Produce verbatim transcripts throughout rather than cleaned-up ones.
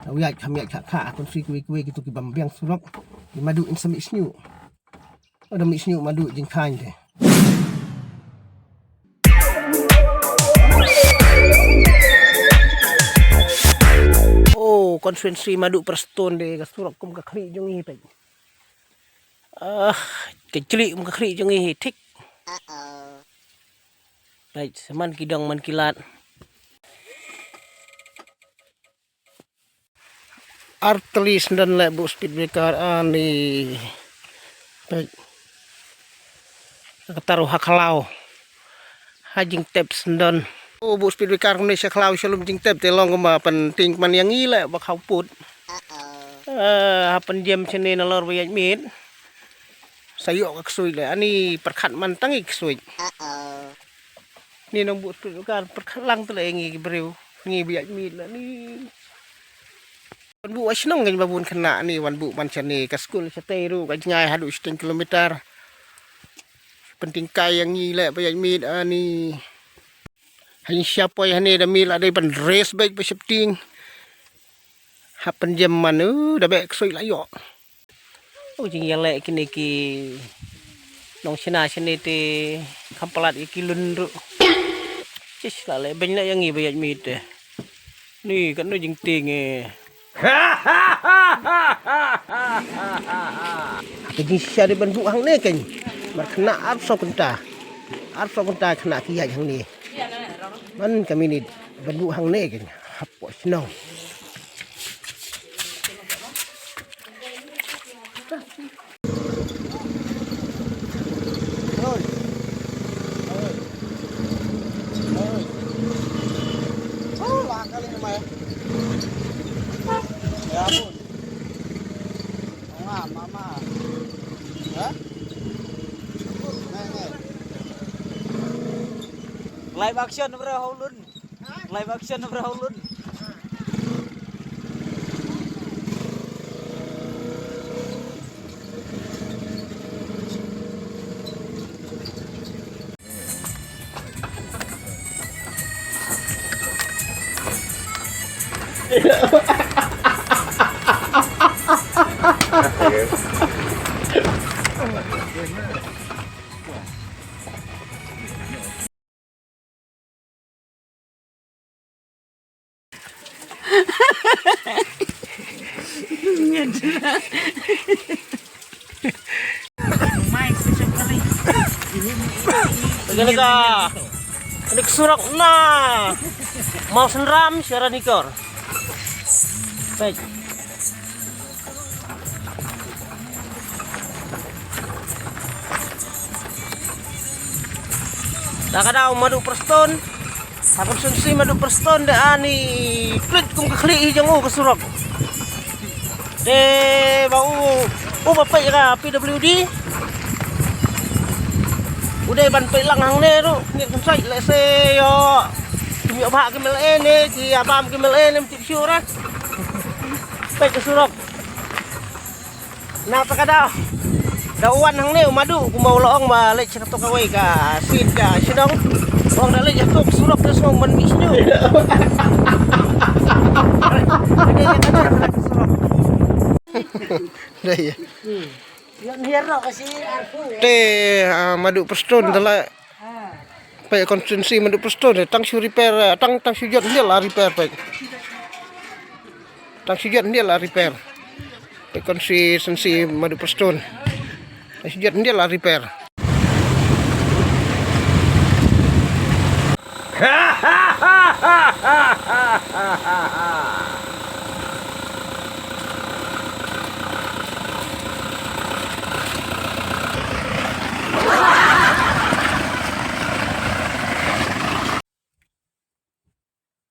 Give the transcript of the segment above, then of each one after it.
Ka wiat kham wiat kha kha, kon sui kiwei kiwei kitu ki bym biang surok. Ki Madu in sa mih sniu. Ada mih sniu Madu jingkhain te. Oh, constituency Madu Prestone de ka surok kum ka khlieh jong i pek. Ah, ka jli kum ka khlieh jong i thik. Pek, man ki dong man ki lad. Artylli syndon leh buh speed breaker ani. Pek. Ka taru ha khlaw. Ha jingtep syndon. Oh, buh speed breaker kumne sha khlaw sha lum jingtep te long kumba pynting man ïa ngi leh ba khaw put. Eh, ha pynjem shane nalor ba ïaid miet. Sa ïoh ka ksuid leh ani pyrkhat man tang i ksuid. Ni nong buh speed breaker pyrkhat lang te leh ngi ki briew. Ngi ba ïaid miet leh ni. Wan buh wa shnong kan ba bun khynnah ni wan buh man shane ka skul shatei ruh ka jngai haduh shiteng kilometer. Pynting kai ïa ngi leh ba ïaid miet ani. Hain sha poi hane da mi la dei ban race bike ba shepting. Hap pynjem man u da beh ksuid la ïoh. U jingïaleh kine ki nongshna shane te kham palat ïa ki lun ruh. Sis la leh beiñ la ïa ngi ba ïaid miet te. Ni katno jingtieng e. Ka jingshisha dei ban buh hangne kein. Mar khynnah arphew saw kynta. Arphew saw kynta khynnah ki ïaid hangne. Man ka minit ban buh hangne kein. Hapoh shnong. Live action bro, Howlun. Live action bro, Howlun. Talaga. Anik surok na. Mau senram siara nikor. Baik. Da ka daw Madu Prestone. Ha konstituensi Madu Prestone da ani plit kum ka khlieh hi jong u ka surok. Te ba u u ba peit ka P W D. U dei ban peit lang hangne ruh ni kan sai le se yo. Kim yo ba kim le ne ki abam kim le ne mti sura. Peit ka surok. Na ta ka da. Da wan hangne u Madu kumba u la ong ba leit sha kato kawei ka sien ka shnong. Ong da leit sha kato ka surok da sngewbha ban mih shnong. Dei. Te ah, Madu Prestone da la. Peit konstituensi Madu Prestone tang shu repair, tang tang shu jot hyndial la repair peit. Tang shu jot hyndial la repair. Peit konstituensi Madu Prestone. Tang shu jot hyndial la repair.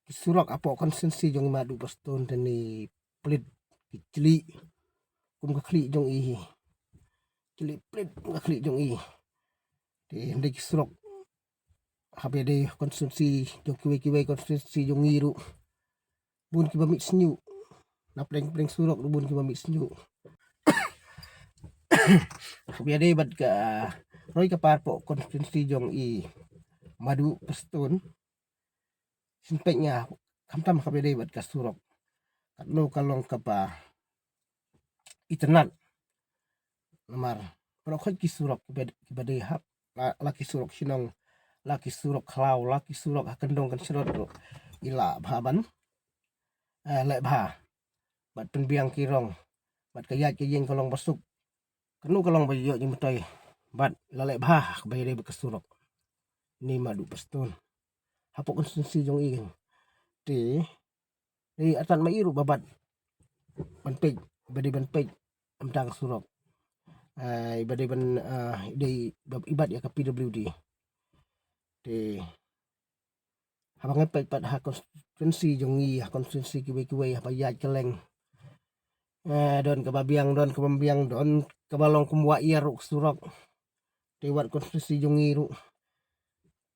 Ki surok hapoh konstituensi jong i Madu Prestone te ni plit ki jli kum ka khlieh jong i hi. Jli plit kum ka khlieh jong i. Te hynrei ki surok haba dei konstituensi jong kiwei kiwei konstituensi jong i ruh. Bun kiba mih sniew. Na pdeng pdeng surok ruh bun kiba mih sniew. Haba dei bad ka roi ka par hapoh konstituensi jong i Madu Prestone. Sngewthuh nga khamtam haba dei bad ka surok. Katno ka long kaba itynnad. Namar baroh khoit ki surok kiba, kiba dei hap, la, la ki surok shnong, la ki surok khlaw, la ki surok ha kyndong kan shnong ruh i lah bha ban, eh, leh bha bad pynbiang ki rong bad ka ïaid ka ïeng ka long ba suk. Kano ka long ba ïoh jingmyntoi bad la leh bha kaba ïadei bad ka surok. Ni Madu Paston hapoh konstituensi jong i kan. Te dei artat ma i ruh ba bat ban peit, ba dei ban peit amtang surok. Ah, i ba dei ban, ah, i dei ba i bat ïa ka P W D. Te haba ngi peit pat ha konstituensi jong ngi, ha konstituensi kiwei kiwei, haba ïaid kylleng, eh, don kaba biang, don kaba biang, don kaba long kum wah ïa ruh surok. Te wat konstituensi jong ngi ruh,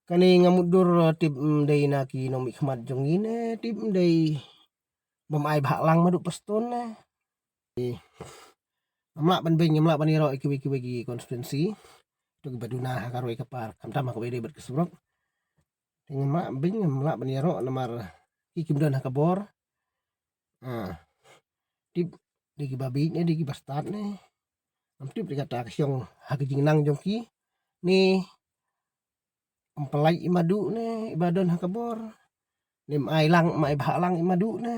kane nga mutdur, eh, tip, mm, dei na ki nongmihkhmat jong ngi ne tip, mm, dei bym ai bhah lang Madu Paston ne. Ngam lah ban beiñ, ngam lah ban ïaroh ïa kiwei kiwei ki konstituensi. To kiba duna ha ka roi ka par, khamtam ha kaba ïadei bad ka surok. Te ngam lah beiñ, ngam lah ban ïaroh namar ki kim don ha ka bor. Ah. Tip dei kiba bieit ne dei kiba stad ne. Ngam tip dei kata ka shong ha ka jingnang jong ki ne. Ym pynlait i Madu ne iba don ha ka bor. Ne ym ai lang, ym ai bhah lang i Madu ne.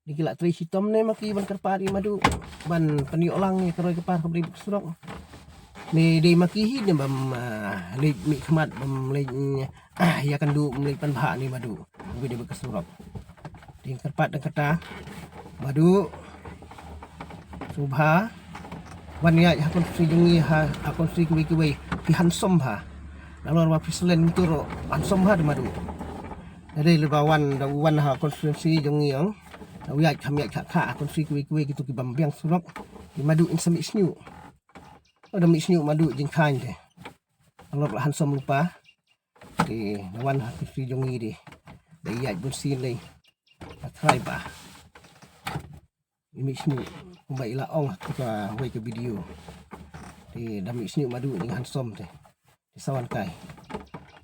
Dei ki la trei shitom ne ma ki ban kyrpad i Madu ban pynïoh lang ïa ka roi ka par kaba dei bad ka surok. Ne dei ma ki hi ne bym, ah, leit mihkhmat, bym leit, ah, ïakynduh, bym leit pynbhah ne Madu. Kaba dei bad ka surok. Dei kyrpad dang kata Madu, sngewbha wan ïaid ha konstituensi jong ngi, ha, ha konstituensi kiwei kiwei, phi handsome bha. Nalor ba phi slen mynta ruh handsome bha da Madu. Lada dei lada wan, da wan ha konstituensi jong ngi ong, da ïaid kham ïaid kha kha ha konstituensi kiwei kiwei, kito ki bym biang surok, i Madu in sa mih shñiuh. Lada mih shñiuh Madu jingkhaiñ te. Nalor la handsome lypa. Te da wan ha konstituensi jong ngi te da ïaid bun sien lei. Ka trai ba i mih shñiuh kumba i la ong ha kawei ka video. Te da mih shñiuh Madu jing handsome te. Te sa wan kai,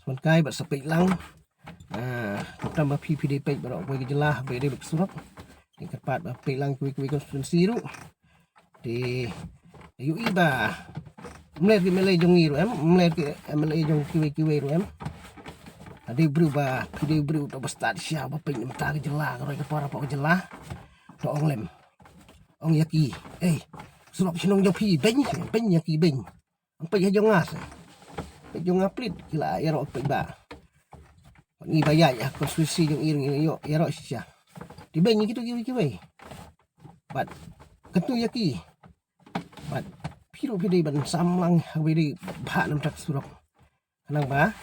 sa wan kai bad sa peit lang. Ah, khamtam ba phi phi dei peit baroh kawei ka jylla ba dei bad ka surok. Te kyrpad ba peit lang kawei kawei konstituensi ruh. Te ïohi ba ym lei ki M L A jong ngi ruh em, ym lei ki M L A jong kiwei kiwei ruh em. Ka dei briew ba, phi dei briew to ba stad sha ba peit mynta ka jylla, ka roi ka par hapoh ka jylla. To ong lem, ong ïa ki, eh, surok shnong jong phi beiñ, beiñ ïa ki beiñ. Ym peit ha jong nga se, peit jong nga plit ki la ïaroh peit ba. Ngi ba ïaid ha konstituensi jong i ruh ngi ïoh ïaroh shisha. Te beiñ ïa kito kiwei kiwei. Bad kyntu ïa ki. Bad phi ruh phi dei ban sam lang ha kaba dei bad bha na bynta ka surok. Khnang ba,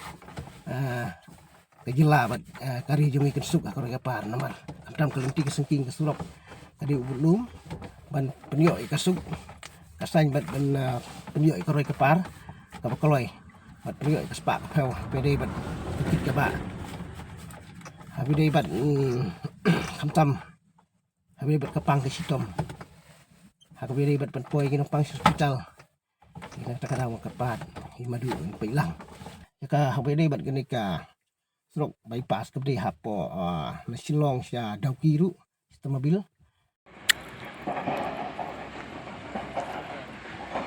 ah, ka jylla bad, ah, ka ri jong ngi kan suk ha ka roi ka par namar khamtam ka lynti ka syngkien ka surok ka dei u bud lum ban pynïoh ïa ka suk, ka saiñ bad ban, ah, pynïoh ïa ka roi ka par kaba kloi bad pynïoh ïa ka spah ka phew ha kaba dei bad ka kit ka bah, ha kaba dei bad, mm, khamtam ha kaba dei bad ka pang ka shitom, ha kaba dei bad ban poi ki nongpang sha hospital. Ïa kata ka daw nga kyrpad i Madu ban peit lang ïa ka ha kaba dei bad kane ka surok bypass kaba dei hapoh, ah, na Shillong sha Dawki ruh, sha Tamabil.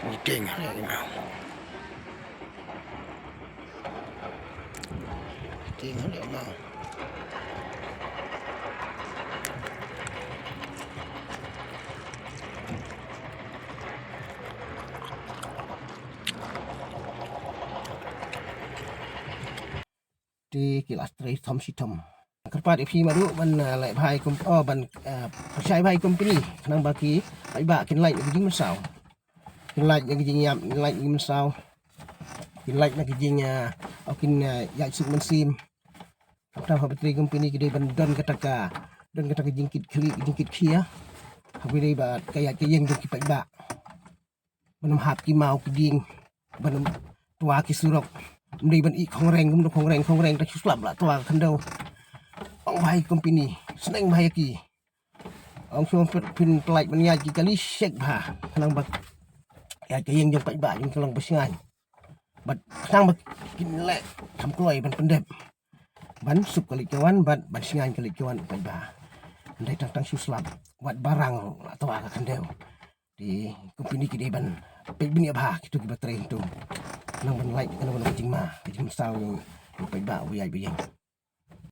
Ngi tieng ha leh ngi mau. Ngi tieng ha leh ngi mau. Te ki la trei thom shi thom. Kyrpad ïa phi Madu ban, eh, leh bha ïa kom-, oh, ban, eh, pyrshah bha ïa company khnang ba ki paidbah kin lait na ki jingmynsaw. Kin lait na ki jingïap, kin lait na ki jingmynsaw. Kin lait na ki jing, eh, oh, kin, eh, ïaid suk mynsiem. Khamtam haba trei company ki dei ban don kata ka, don kata ka jingkit khlieh, ka jingkit khia. Haba dei ba ka ïaid ka ïeng jong ki paidbah. Ban ym hap ki maw ki dieng, ban ym twa ki surok. Ym dei ban ïeh khongreng, kumno khongreng, khongreng, ta shu slap la twa ka khyndew. Ong bha ïa ki company, sneng bha ïa ki. Ong shu phin, phin pynlait ban ïaid ki kali shek bha. Khnang ba ïaid ka ïeng jong paidbah jong ka long ba shngaiñ. Bad khnang ba kin leh kham kloi ban pyndep. Ban suk ka leit ka wan bad ban shngaiñ ka leit ka wan u paidbah. Ndai tang tang shu slap. Wat barang la twa ka khyndew. Te company ki dei ban peit bniah bha kito kiba trei hangto. Nang ban lait kano kano ka jingma, ka jingmynsaw ïa u paidbah u ïaid ba ïeng.